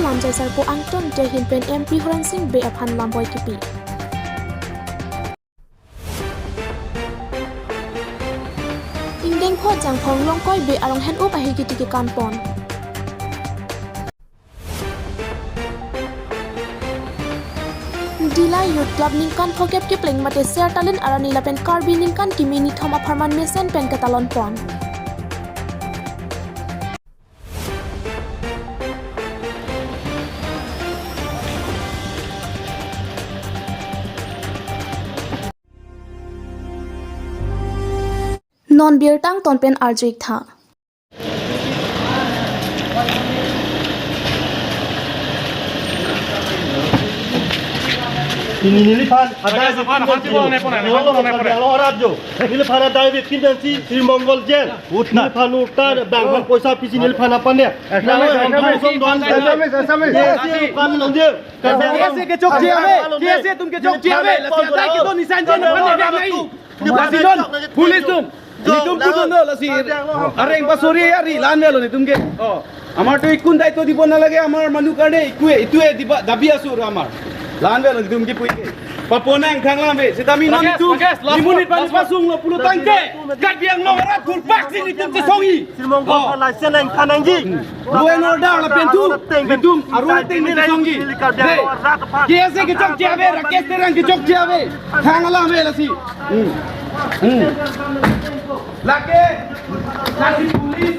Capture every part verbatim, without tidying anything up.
Sanjay Sarpo angton Jai Hind pen M P Horen Sing Bey aphan lamboi kipi. Ingdeng pho Jangphong Longkoi Bey arong hen-up ahi kiti kekan pon. Dillai Youth Club ningkan phokep kepleng mate Ser Talent Arani lapen Karbi ningkan kimi nithom apharman mesen pen ketalon pon. Non birta angton pen arju-ik tha. Pini neliphan adai, neliphan adai wekin pensi Sri Mongol Jain. Neliphan utar bang bang poisa pisi neliphan aphan ya. Assamese, Assamese. K S A kechokche ave, K S A atum kechokche ave, lasi adai kedo nisan jen aphan ya nai. Lasi non, police atum. Netum pudun lo lasi. Areng pasori ari la-an avelo netum ke. Oh. Amarto ikkun daito dibo nalage, amar manu karne ikkue, itue diba dabi asur amar. La-an avelo netum ke puike. Paponang khanglang ave, sitame non Rakesh, netum, Rakesh, last nimun word, ipan last word. Pasung lo pulo tangte. Karbi Anglong arat kurpak si netum chesongji. Sri Mongol Oh. Law and order lapen thu, netum aru ateng netum chesongji. Hey, K S A kechokche ave, Rakesh Terang kechokche ave. Khang alam ave lasi. Hmm. Hmm. Lake, lasi police.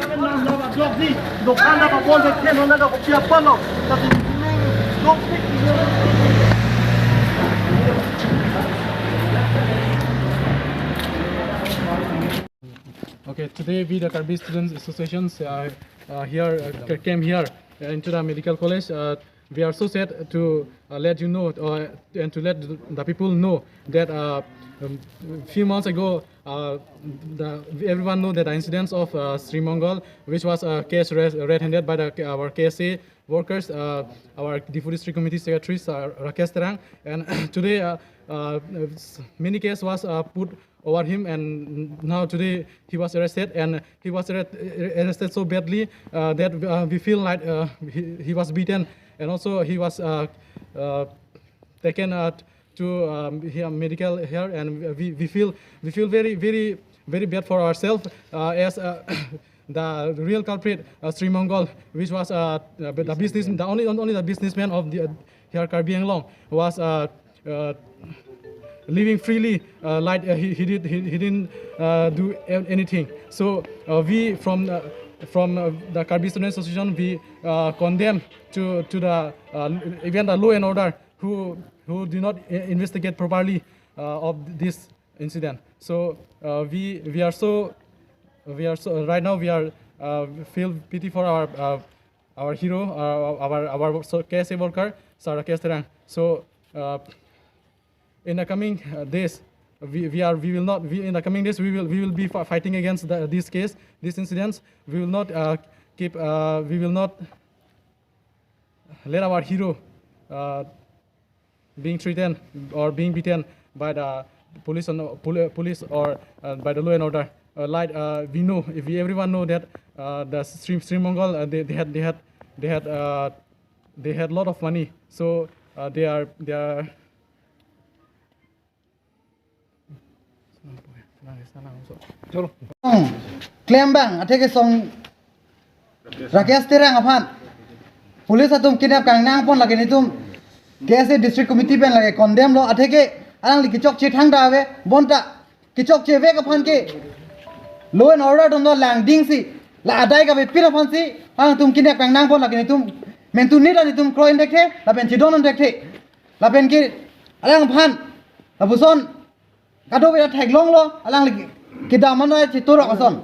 Okay, today we, the Karbi Students Associations, uh, uh, here uh, ca- came here uh, into the medical college. Uh, we are so sad to uh, let you know uh, and to let the people know that uh, um, few months ago, uh, the, everyone know that the incidents of uh, Sri Mongol, which was uh, case red- red-handed by the, our K S A workers, uh, our Diphu District Committee Secretary, Sir Rakesh Terang, and today uh, uh, many case was uh, put over him, and now today he was arrested, and he was arrest- arrested so badly uh, that uh, we feel like uh, he, he was beaten, and also he was uh, uh, taken uh, to um, here medical here, and we, we feel we feel very very very bad for ourselves uh, as uh, the real culprit, uh, Sri Mongol, which was uh, the business, the only only the businessman of the uh, here Karbi Anglong, was uh, uh, living freely, uh, like uh, he, he did he, he didn't uh, do a- anything. So uh, we from uh, from uh, the Karbi Students Association, we uh, condemn to to the uh, even the law and order who who do not i- investigate properly uh, of this incident. So uh, we we are so we are so right now we are uh, feel pity for our uh, our hero, uh, our our so K S A worker, Sir Rakesh Terang. So uh, in the coming uh, days, we, we are we will not we, in the coming days we will we will be fi- fighting against the, this case, these incidents. We will not uh, keep uh, we will not let our hero uh, being threatened or being beaten by the police, on, poli- police or uh, by the law and order. Uh, like uh, we know, if we everyone know that uh, the Sri, Sri Mongol uh, they, they had they had they had uh, they had lot of money, so uh, they are they are Klembang atheke song Rakesh Terang aphan police atum kidnap kangnang pon lake netum K S A District Committee pen lake condemn lo, atheke alangli kechokche thangta ave, bonta kechokche vek aphan ke law and order atum do langding si la adai kavepin aphan si alangtum kidnap kangnang pon lake netum mentu nita netum kroi thekthe lapen chidon thekthe. Lapen ke alangphan lapuson kadokave theklonglo, alangli kedam mana chiturok ason.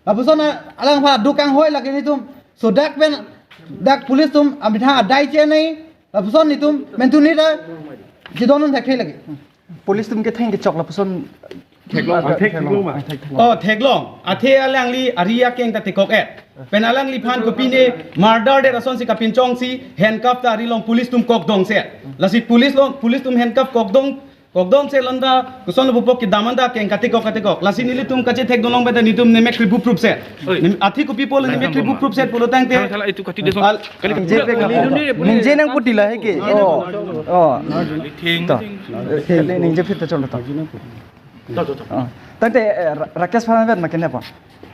Lapuson a- alangphan dukang hoi lake netum sodak pen dak police atum amethang adai chenei, lapuson netum mentu nita chidon thekthe lake. Police atum ketheng kechok lapuson theklong. Ah, thek- theklong ma? Ah, thek- theklong. Oh, theklong. Athe alangli ari akeng ta tekok-et. Pen alangliphan kopine murder det asonsi kapinchongsi handcuff ta ari along police atum kokdong se. Lasi police along police atum handcuff kokdong Kokdom se landa, koson lo bupok kedam anda keng katikok katikok. Lasi nelitum kachethekdun long pen ta netum nemek kribuprup se. Oi. Nem-, athi kopi pulo nemek kribuprup se pulo tangte. Thala, thala, itu kati de. Al-, kali. Ningje pek ningje nangputi la he ke. Oh. Oh. Thing. To. Kali ningje phit ta cholo to. To, to, to. Oh. Tangte, eh, Ra-, Rakesh Pharan vet ma kenepon.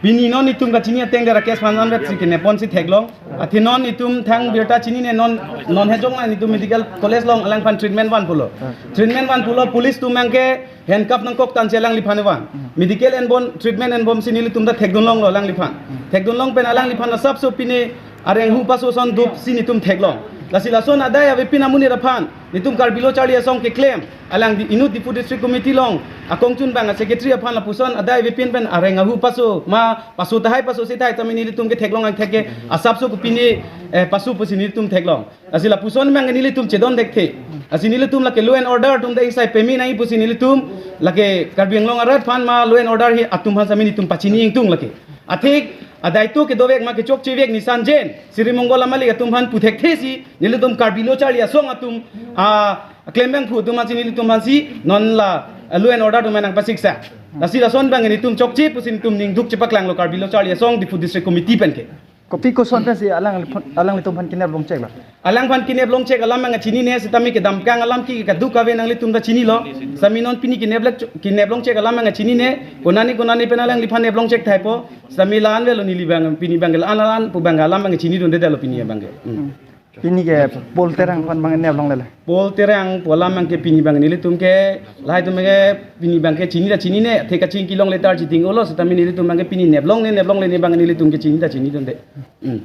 Pini non netum kachini ateng de Rakesh Pharan vet si kenepon si theklong. Athe non netum thang birta chinine non, non hejong na netum medical college along alangphan treatment van pulo. Treatment van pulo police atum abangke handcuff nangkok tangsi alangliphan van. Medical enbom treatment enbom si nelitum ta thekdun longlo alangliphan. Thekdun long pen alangliphan asapso pine areng hu paso ason dup si netum theklong. Lasi lason adai avepin amonit aphan netum Karbi Lo Charli Asong keklem alangli inut Diphu District Committee along akongchun abang a-secretary aphan lapuson adai avepin pen areng ahu paso ma paso tahai paso sethai tame nelitum ketheklong angthek ke asapso kopine, eh, paso pusi nelitum theklong. Lasi lapuson abangke nelitum chedon thekthe. Lasi nelitum lake law and order atum ta ingsai peme nangji pusi nelitum lake Karbi Anglong arat aphan ma law and order atum aphan sami netum pachini ingtung lake. Athe adai to kedovek ma kechokchevek Nissan Jain, Sri Mongol amalik atum aphan puthekthe si nelitum Karbi Lo Charli Asong atum, ah, klembang phu atum aphansi nelitum aphansi non la, ah, law and order atum nangpasiksa. Lasi lason abang netum chokche pusi netum ningduk chepaklanglo Karbi Lo Charli Asong Diphu District Committee pen ke. Kopi koson pensi alang, alanglitum aphan kenep longcheklo? Alangphan kenep longchek alam abang chinine sitame kedamkang alam ke kaduk kave nanglitum ta chinilo. Sami non pini kenep lek, kenep longchek alam abang chinine. Konane konane pen alangliphan nep longchek thaipo. Sami la-an avelo neli abang pini abang la-an la-an pu abang alam abang chinidundedetlo pini abang. Hmm. Pini ke Paul Terang aphan abang nep longlelo. Paul Terang pu alam abangke pini abang nelitum ke lahai atum ke pini abangke chini ta chinine, athe kachingki longle tar chiding olo sitame nelitum abangke pini nep longle nep longle ne abang nelitum ke chini ta chinidunde. Hmm.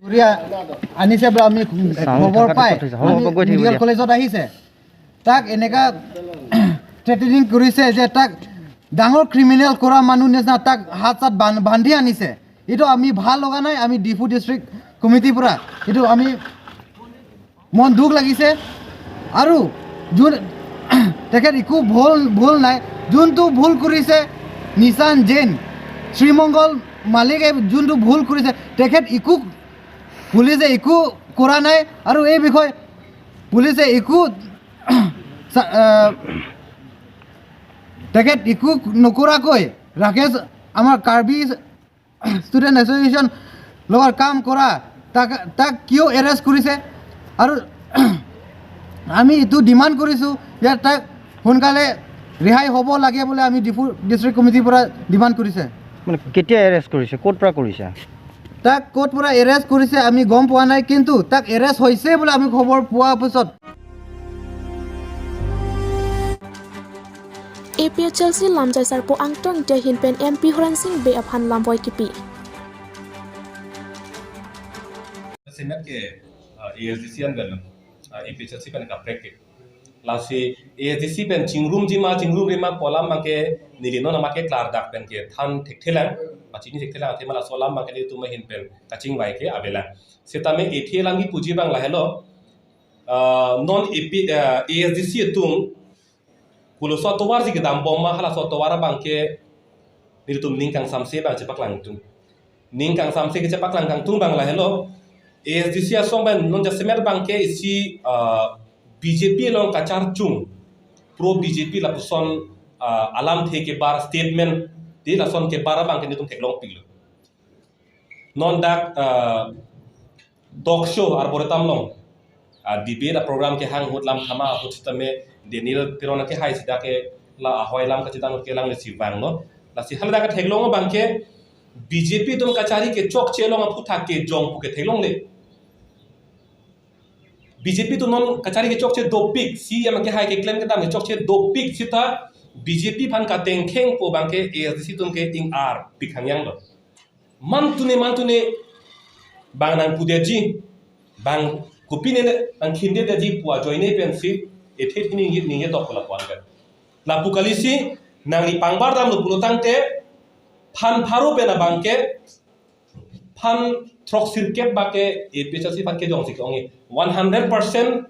Korea anise বোলে আমি খবৰ পাই, আমি মেডিকেল কলেজত আহিছে। তাক এনেকা থ্ৰেটেনিং কৰিছে যে তাক ডাঙৰ ক্ৰিমিনেল কৰা মানুহ নিচিনা তাক হাত চাত বান-, বান্ধি আনিছে। এইটো আমি ভাল লগা নাই, আমি ডিফু ডিষ্ট্ৰিক্ট কমিটিৰ পৰা এইটো আমি মন দুখ লাগিছে। আৰু যোন তেখেত একো ভুল, ভুল নাই, যোনটো ভুল কৰিছে নিশান জৈন, শ্ৰীমংগল মালিকে যোনটো ভুল কৰিছে, তেখেত একো, পুলিচে একো কৰা নাই। আৰু এই বিষয়ে পুলিচে একো চা-, আহ, তেখেত একো নকৰাকৈ ৰাকেশ, আমাৰ কাৰ্বি ষ্টুডেণ্ট এছ'চিয়েশ্যন লগত কাম কৰা তাক, তাক কিয় এৰেষ্ট কৰিছে? আৰু আমি এইটো ডিমাণ্ড কৰিছোঁ যে তাক সোনকালে ৰেহাই হ'ব লাগে বুলি আমি ডিফু ডিষ্ট্ৰিক্ট কমিটিৰ পৰা ডিমাণ্ড কৰিছে। মানে কেতিয়া এৰেষ্ট কৰিছে, ক'ৰ পৰা কৰিছে? তাক ক'ত পৰা এৰেষ্ট কৰিছে আমি গম পোৱা নাই, কিন্তু তাক এৰেষ্ট হৈছে বুলি আমি খবৰ পোৱাৰ পিছত A P H L C lamjai sarpo Angtong Ingti ahin pen M P Horen Sing Bey aphan lamvoi kipi. Semet ke, ah, A S D C an pen, ah, A P H L C pen kaprek ke. Lasi A S D C pen chingrumji ma, chingrumri ma pu alam abangke neli non amat ke klardak pen kethan thekthelang, pachini thekthelang, athe ma laso alam abangke nelitum ahin pen kachingvai ke avelang. Setame ethe alam kipuji abang lahelo, ah, non A P, ah, A S D C atum koloso atovarji kedambom ma halaso atovar abangke nelitum ning kangsamse abang chepaklang tung. Ning kangsamse kechepaklang kangtung abang lahelo. A S D C asong pen non jasemet abangke isi, ah, B J P along kacharchung, pro B J P lapuson, ah, alamthe kebar statement de lason kebar abangke nelitum theklongpiklo. Non dak, ah, talk show arboretum along, ah, debate a-program kehang ahut lam thama ahut sitame Daniel Teron kehai sida ke la ahoi alam kachedan ahut ke langlesi vanglo. Lasi haladak ketheklong abangke B J P atum kachari kechokche along aphuthak kejong pu ketheklongle. B J P atum non kachari kechokche dopik, C E M kehai keklem kedam kechokche dopik sita B J P aphan katengkheng pu abangke A S D C atum ke ing-arpik hangyanglo. Mantune, mantune, bang nangpudetji, bang kopine nangkhindedetji pu ajoine pensi, ethe thini ningje, ningje tok lapuan pen. Lapu kalisi, nangli pangbar damlo pulo tangte, phan pharo pen abangke, phan throksirkep abangke, A P H L C aphan kejongsi ke-ong-e. One hundred percent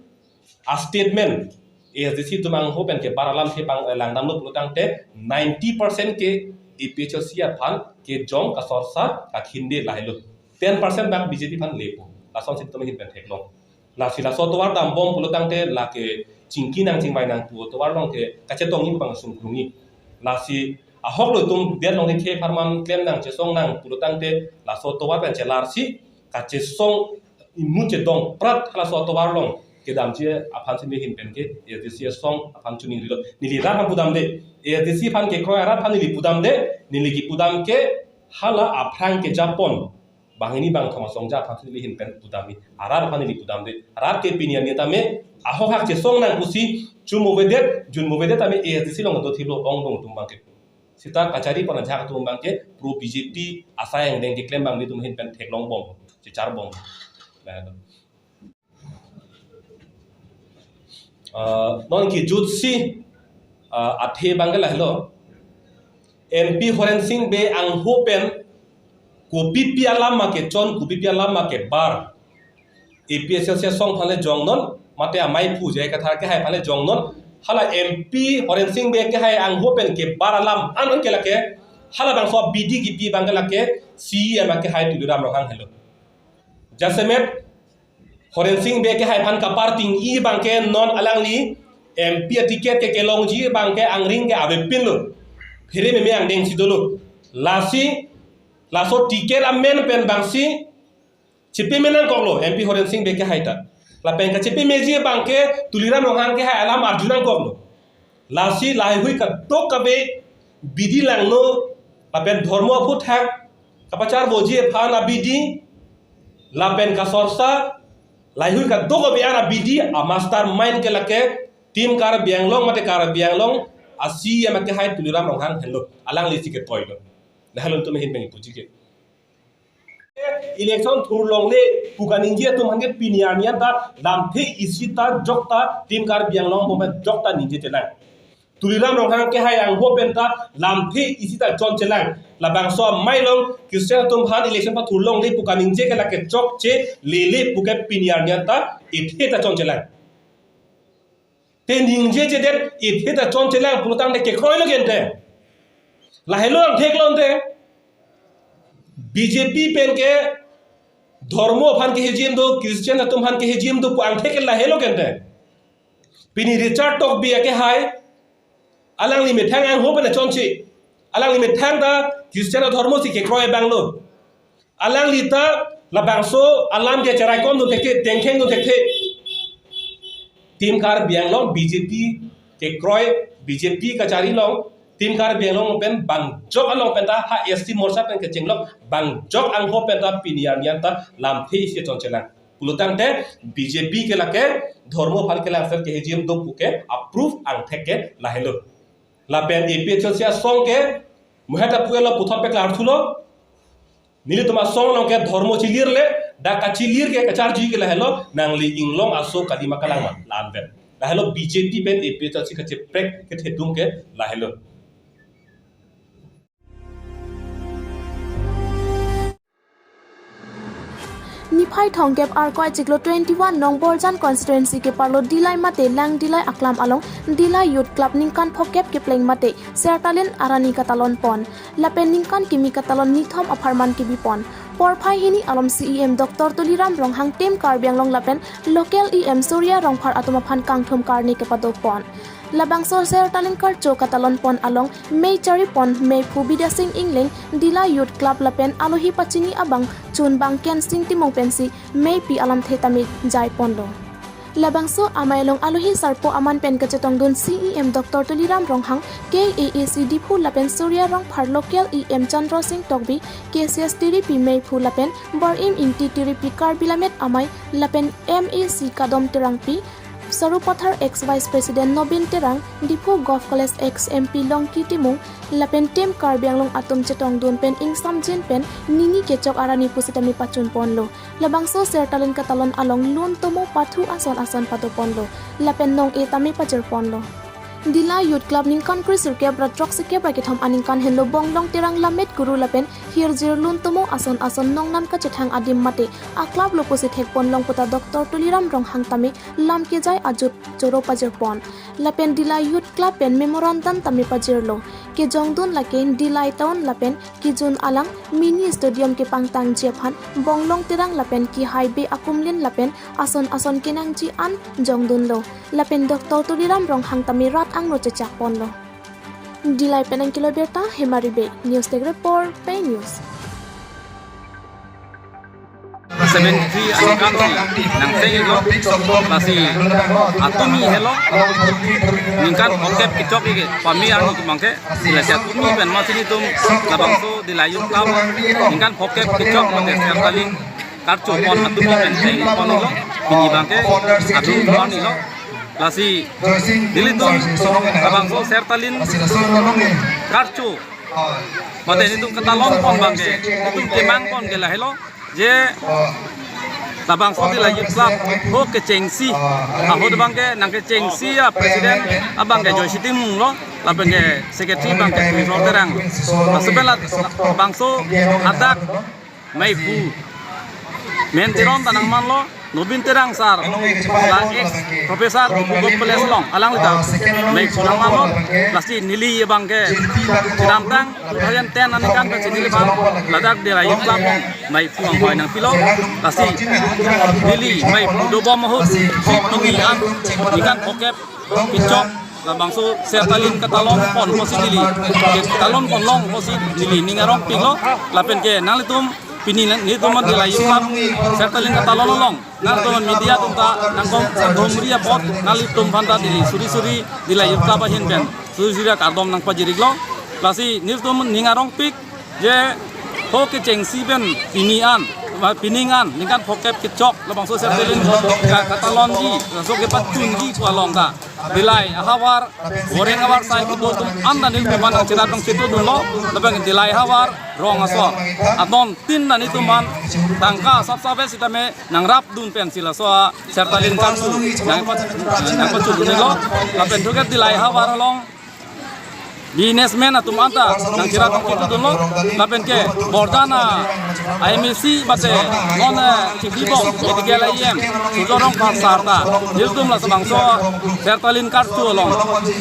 a-statement A S D C atum angho pen kebar alamthe pang, eh, langdamlo pulo tangte ninety percent ke A P H L C aphan kejong kasorsa kakhinde lahelo. Ten percent bak B J P aphan lepo. Lasonsi itum ahin pen theklong. Lasi laso atovar dambom pulo tangte lake chingki nang chingvai nang pu atovar along ke kachetongji abang sungkrungji. Lasi ahok lo itum det along kethe apharman klem nang chesong nang pulotangte laso atovar pen chelarsi kachesong imu chedong prat halaso atovar along kedamji aphan si neli ahin pen ke A S D C asong aphan chuning rilo. Neli rat aphan pudamde, A S D C aphan kekroi arat aphan neli pudamde, neli kepudam ke hala aphrang kejapon banghini bangthom asong ja aphan si neli ahin pen pudamji. Arat aphan neli pudamde, arat ke pini arni tame ahok hak chesong nang pusi chumovedet, junmovedet tame A S D C along dothilo ongdung atum abang ke. Seta kacharipon ajahak atum abang ke pro B J P asai angdeng keklem abang nelitum ahin pen theklongbom, checharbom. Nah, ah, non kejutsi, ah, athe abang ke lahelo. M P Horen Sing Bey angho pen kopipi alam ma kechon, kopipi alam ma kebar A P H L C asong aphan le jongnon, mate amei phu J I Kathar akehai aphan le jongnon. Hala M P Horen Sing Bey akehai angho pen kebar alam an ke lake, halabangso abidi kipi abang ke lake C E M akehai Tuliram Ronghang helo. Jasemet Horen Sing Bey akehai aphan kaparting-i abang ke non alangli M P aticket ke kelongji abang ke angring ke avepinlo. Phere meme angdeng si dolo. Lasi, laso ticket amen pen abang si chepeme nangkoklo M P Horen Sing Bey akehai ta. Lapen kachepemeji abang ke Tuliram Ronghang akehai alam arju nangkoklo. Lasi laheihui kadokave bidi langno, lapen dhormo aphuthak kapacharboji aphan abidi, lapen kasorsa, laheihui kadokave an abidi amastermind ke lake Team Karbi Anglong mate Karbi Anglong a C E M akehai Tuliram Ronghang henlo. Alangli si ketoilo. Lahelo itum ahin pen puji ke. Election thurlongle pu kaningje atum aphan ke pini arni anta lamthe isi ta jokta Team Karbi Anglong bom jokta ningje chelang. Tuliram Ronghang akehai angho pen ta lamthe isi ta chon chelang. Labangso amei along Christian atum aphan election pathurlongle pu kaningje ke lake chokche lele pu ke pini arni anta ithe ta chon chelang. Te ningjejedet ithe ta chon chelang pulotangte kekroilo kente. Lahelo angthek lo ante. B J P pen ke dhormo aphan kehejim do, Christian atum aphan kehejim do pu angthek ke lahelo kente. Pini Richard Tokbi akehai, alangli methang angho pen chonche. Alangli methang ta Christian adhormo si kekroi abang lo. Alangli ta labangso alam ke cherai kom dun thekthe, tengkheng dun thekthe. Team Karbi Anglong B J P kekroi, B J P kachari along, Team Karbi Anglong pen bangjok along pen ta ha S T Morcha pen kecheng along bangjok angho pen ta pini arni anta lamthe isi chon chelang. Pulotangte B J P ke lake dhormo aphan kelangser kehejim do pu ke approve angthek ke lahelo. Lapen A P H L C asong ke muheta puelo puthot peklar thulo. Nelitum asong along ke dhormo chelirle, dak kachelir ke kacharji ke lahelo, nangli inglong aso kalima kalang ma, la-an pen. Lahelo B J P pen A P H L C kacheprek kethedung ke lahelo. Niphai thomkep Arkoi chiklo twenty-one nong Borjan constituency keparlo Dillai mate Langdillai aklam along Dillai Youth Club ningkan phokep kepleng mate Sertalin arani katalon pon. Lapen ningkan kimi katalon nithom apharman kebi pon. Porphai hini alom C E M Doctor Tuliram Ronghang, Team Karbi Anglong lapen local E M Surya Rongphar atum aphan kangthum karne kepado pon. Labangso Sertalin karcho katalon pon along mei chari pon meiphu Bidya Sing Engleng, Dillai Youth Club lapen alohi pachini abang chunbang Kensing Timung pensi meipi alamthe tame jai ponlo. Labangso amei along alohi sarpo aman pen kachetongdun C E M Doctor Tuliram Ronghang, K A A C Diphu lapen Surya Rongphar, local E M Chandra Sing Tokbi, K C S Tiripi meiphu lapen Bar-im Ingti Tiripi, Karbi Lammet Amei lapen M A C Kadom Terangpi, Sarupathar ex Vice President Nobin Terang, Diphu Govt College ex M P Longki Timung, lapen Team Karbi Anglong atum chetongdun pen ingsamjin pen nini kechok arani pusitame pachun ponlo. Labangso Sertalin katalon along lun tomo pathu ason ason pado ponlo. Lapen nong-e tame pajir ponlo. Dillai Youth Club ningkan kre sirkep ra throksikep ra kethom aningkan henlo Bonglong Terang, Lammet Kuru lapen hirjir lun tomo ason ason nongnam kachethang adim mate a-club lo pusi thek pon long puta Doctor Tuliram Ronghang tame lam kejai ajut choro pajir pon. Lapen Dillai Youth Club pen memorandum tame pajirlo. Kejongdun lake Dillai town lapen kejun alang mini stadium kepangtangji aphan Bonglong Terang lapen kehai be akumlin lapen ason ason kenangji an jongdunlo. lapen Doctor Tuliram Ronghang tame rat angno chechak ponlo. Dillai pen nangkelo birta Hemari Bey, News Desk Report, Pei News. Seventy-three aningkan si nangcheng-iklo, lasi atumi helo ningkan phokep kechok-ik pame arni abangke, lasi atumi pen masi nelitum labangso Dillai Youth Club ningkan phokep kechok mate Sertalin karcho pon atumi pen cheng-ik ponlo, pini abangke adu arnilo. Lasi nelitum labangso Sertalin karcho mate nelitum katalon pon abangke, nelitum kemang pon ke lahelo, je labangso Dillai Youth Club ho kechengsi ahut abangke, nangkechengsi a-president abangke Joyce Timung lo, lapen ke secretary abangke Tuisor Terang. Laso pen labangso adak meiphu Mehen Teron ta nangmanlo, Nobin Terang sir, la ex professor Bhugob College along, alangli ta meiphu nangmanlo. Lasi neli abangke kedamtang two thousand ten aningkan pensi neli abang ladak Dillai Youth Club along meiphu anghoi nangpilo. Lasi neli meiphu dobom ahut si pini an ningkan phokep kechok labangso Sertalin katalon pon apotsi neli, katalon ponlong apotsi neli ning arongpiklo. Lapen ke nanglitum pini nelitum Dillai Youth Club Sertalin katalon along nangtum media atum ta nangkong kardom ri apot nanglitum aphan ta neli suri suri Dillai Youth Club ahin pen suri suri akardom nangpajir-iklo. Lasi nelitum ning arongpik je ho kechengsi pen pini an, ma pining an ningkan phokep kechok labangso Sertalin ka- katalonji, laso kepachunji pu along ta Dillai ahavar, Goreng ahavar sai kedo atum an ta nelitum aphan nangcherap nangchetongdunlo, lapen Dillai ahavar rong aso adon tin ta nelitum aphan tangka asap asap sitame nangrapdun pensi laso a Sertalin karcho nangpa- nangpachundunlo. Lapen thurke Dillai ahavar along businessman atum an ta nangcherap nangchetongdunlo, lapen ke Borjan a-MAC mate non, eh, Chibibong medical EM Surjya Rongphar sir ta nelitum labangso Sertalin karcho along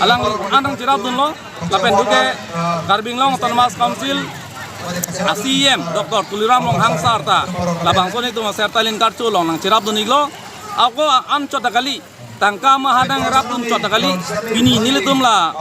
alangli an nangcherapdunlo. Lapen thurke Karbi Anglong Autonomous Council a-CEM Doctor Tuliram Ronghang sir ta labangso nelitum Sertalin karcho along nangcherapdun-iklo. Ako an chot ta kali, tangka maha nangrapdun chot ta kali, pini nelitum la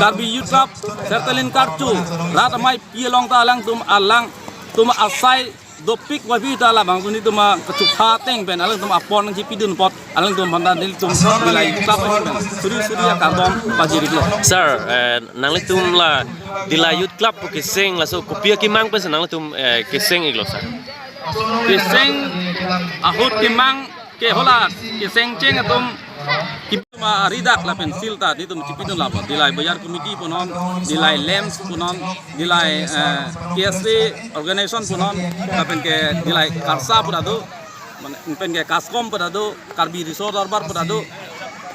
Karbi Youth Club Sertalin karcho rat ameipi along ta alangtum alangtum asai dopik waipi ta labang nelitum kachupha ateng pen alangtum apor nangchipidun apot alangtum aphan ta nelitum Dillai Youth Club pen suri suri akardom pajir-iklo. Sir, eh, nanglitum la Dillai Youth Club pu kecheng laso kopi akemang pensi nanglitum, eh, kecheng-iklo sir? Kecheng ahut kemang ke hala kecheng cheng atum kipima ridak lapen sil ta nelitum chipidun lapen Dillai Bazar Committee punon, Dillai LAMPS punon, Dillai, eh, KSA organization punon, lapen ke Dillai KARSA pu ta do, mane pen ke KASCOM pu ta do, Karbi Riso Dorbar pu ta do,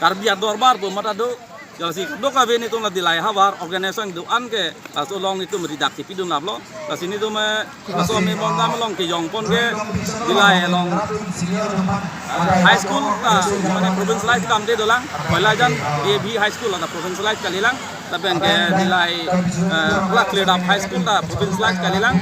Karbi Adorbar pu ma ta do. Jasi kadokave nelitum la Dillai ahavar organization do-an ke laso along nelitum ridak chipidun laplo. Lasi nelitum, eh, laso me mondam along kejong pon ke Dillai along high school ta, mane provincialize kedamde dolang. Poila jan DAV high school la provincialize kalilang. Lapen ke Dillai, eh, pula Kledap high school ta provincialize kalilang.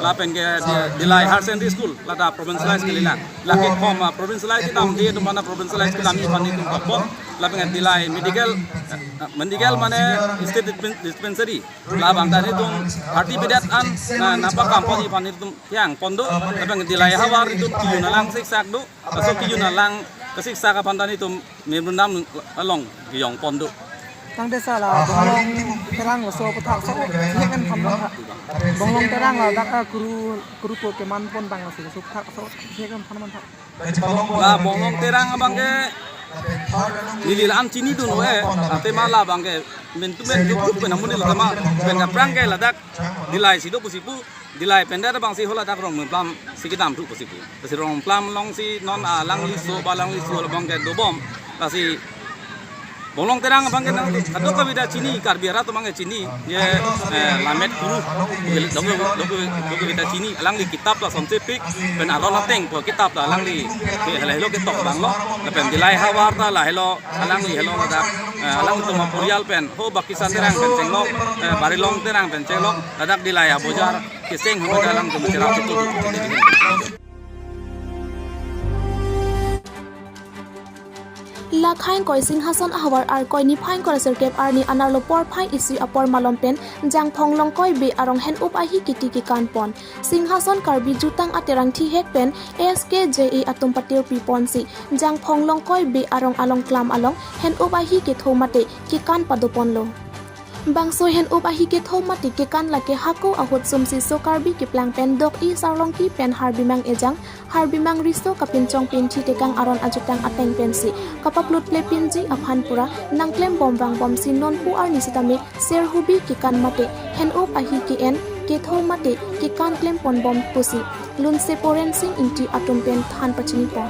Lapen ke Di- Dillai Higher Secondary School la ta provincialize kalilang. Lake koma provincialize kedamde atum aphan ta provincialize kedam-ik aphan nelitum kapon. Lapen ke Dillai medical, eh, medical mane state dispen- dispensary labang ta nelitum thirty bedded an, na, nangpakam pon-ik aphan nelitum kejang pon do. Lapen ke Dillai ahavar nelitum kejun alang siksak do. Laso kejun alang kasiksak aphan ta nelitum memorandum along kejong pon do. Tangte sir la Bonglong Terang laso aputhak so hek an phan phan tha. Bonglong Terang ladak akuru kuru po keman pon tang laso aputhak so hek an phan phan tha. La Bonglong Terang abangke neli la-an chinidun-e, athe ma labangke men tu men tu pen amonit lo tema pen aphrang ke ladak Dillai si do pusi pu, Dillai pen dak abang si hala dak Rongmeplam si kedam thu pusi pu. Si Rongmeplam along si non alangli so ba alangli so abangke dobom. Lasi Bonglong Terang abangke nang kadokave ta chini, Karbi arat abangke chini. Ye, eh, Lammet Kuru, dok dok dok dok ta chini. Alangli kitab ta somse pik pen aron ateng pu kitab ta alangli ke helo helo ketok abang lo. Lapen Dillai ahavar ta la helo alangli helo ladak, eh, alangtum aporial pen ho Bakisan Terang pen chenglok, eh, Barilong Terang pen chenglok, ladak Dillai abazar kecheng ho ta alangtum cherap chitu. Lakhang koi Singhason ahavar Arkoi niphai ingkoi ra sirkep arni anerlo porphai isi apor malom pen Jangphong Longkoi Bey arong hen-up ahi kiti kekan pon. Singhason Karbi Jutang Aterang Thihek pen S K J A atum patirpi ponsi Jangphong Longkoi Bey arong along klam along hen-up ahi ketho mate kekan pado ponlo. Bangso hen-up ahi ketho mate kekan lake hako ahut sumsi so Karbi keplang pen dok-ik Sarlongki pen Harbimang Ejang, Harbimang Riso kapinchong pinthi tekang aron ajutang ateng pensi kapaplut plepinji aphan pura nangklem bom vangbomsi nonpu arni sitame serhubi kekan mate hen-up ahi ke-en ketho mate kekan klem pon bom pusi Lunsepo Rensing Ingti atum pen than pachini pon.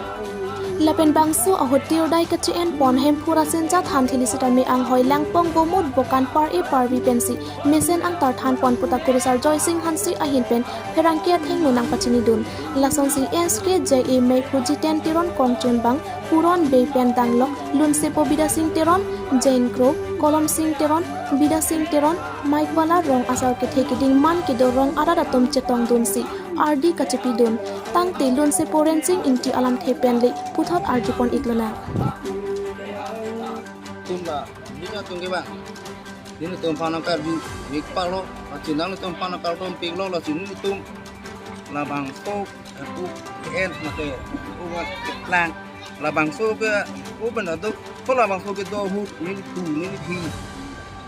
Lapen bangso ahut tirdai kachi-en pon Hemphu Rasinja than thili sitame anghoi langpong gomut bokan par-e parvi pensi mesen angtar than pon puta Kurusar Joysing Hanse ahin pen pherangke athengno nangpachinidun. Lasonsi S K J A meiphu Jiten Teron kongchunbang Puron Bey pen danglok Lunsepo Bidasing Teron, Jane Kro, Kolomsing Teron, Bidasing Teron, Maipala rong asar kethe keding man kedo rong arat atum chetongdunsi ardi kachepidun. Tangte Lunsepo Rensing Ingti alamthe pen le puthot arjupon iklonang. Tumba, dina tumke bang. Dina tum phanang kar bi, bi palo, lasi nangtum phanang kar tum pik lo, lasi nangtum labangso, eh, pu, en, mate, pu, keplang. Labangso ke, pu, ben aduk, ko labangso kedo ahut, neli tu, neli phi.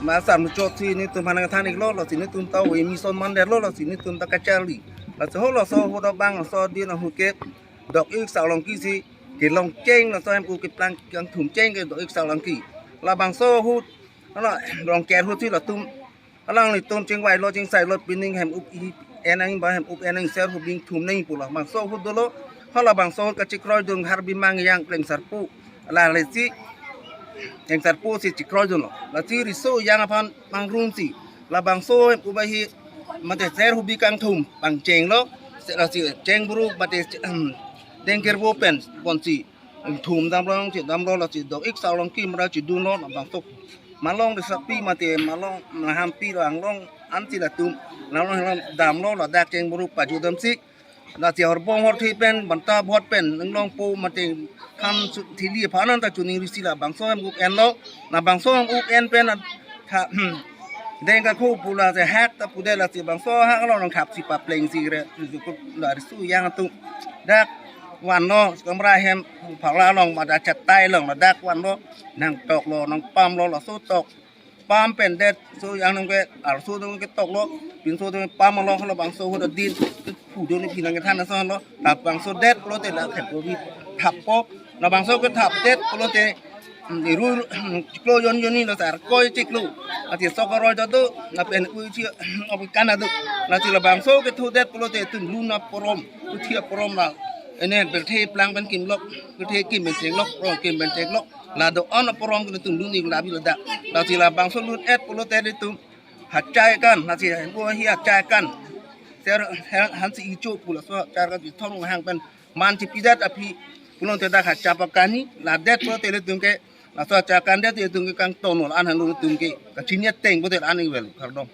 Masa muchot si, nangtum phanang than-ik lo, lasi nangtum ta, we mison mandetlo, lasi nangtum ta kacharli. Lasi ho, laso ahut abang, laso adin ahut ke, dok-ik Sarlongki si, kelong cheng, laso hem ku keplang kangthum cheng ke dok-ik Sarlongki. Labangso ahut, hala, Rongker ahut si latum, alanglitum chingvailo, chingsailo, pining hem-up i-en nang ba hem-up en nang serhubi ingthum nang pu labangso ahut dolo, hala bangso ahut kachekroidun Harbimang Ejang Klengsarpo, la lesi, Klengsarpo si chekroidunlo. Lasi Riso Ejang aphan mangrumsi, labangso hem-up ahi, mate serhubi kangthum pangchenglo, se lasi cheng bru, mate, em, dengker bo pen ponsi, ingthum damlo, chedamlo, lasi dok-ik Sarlongki mara chedunlo, labangso malong risapi mate malong nahampi lo anglong ansi latum, lahlong damlo, ladak cheng bru pajudamsi, lasi horbong horthi pen, banta bhot pen, inglongpo mate kham su-, thili aphan anta chuning risi labangso hem-up enlo, labangso hem-up en pen, tha, hmm, deng kakhu pu lasi hak ta pudet lasi bangso hak lo nangkhapsi paplengsi re, jukut la Riso Ejang atum. Dak vanlo, kamra hem, phala along, mada chatai along, ladak vanlo, nangtoklo, nangpamlo, laso tok. Pam pen det, so yang nang ke, arso dong ke toklo, pinso dong pam along, labangso ahut adin, pudun ni pinang kethan ason lo, labangso det pulote la thap ko bi, thappo, labangso kethap det pulote, mm, iru, mm, chiklo jon jonni lo sar koi chiklo. Lasi sok aroi ta do, lapen u chi, abi kan ado. Lasi labangso kethudet pulote tunlun aporom, uthi aporom la. Ene birthe plang pen kimlok, birthe kim pen chenglok, rong kim pen chenglok. La do-an aporom ke tunlun-ik labi ladak. Lasi labangso lun-et pulote itum hachai kan, lasi bo hi hachai kan. Ser, han, hansi icho pu laso hachai kan ithong hang pen man chipidet aphi pulote dak hachapa kani, ladet pulote itum ke, laso hachai kan det itum ke kangton lo an han lo itum ke, kachini ateng pulote an ivel, kardom.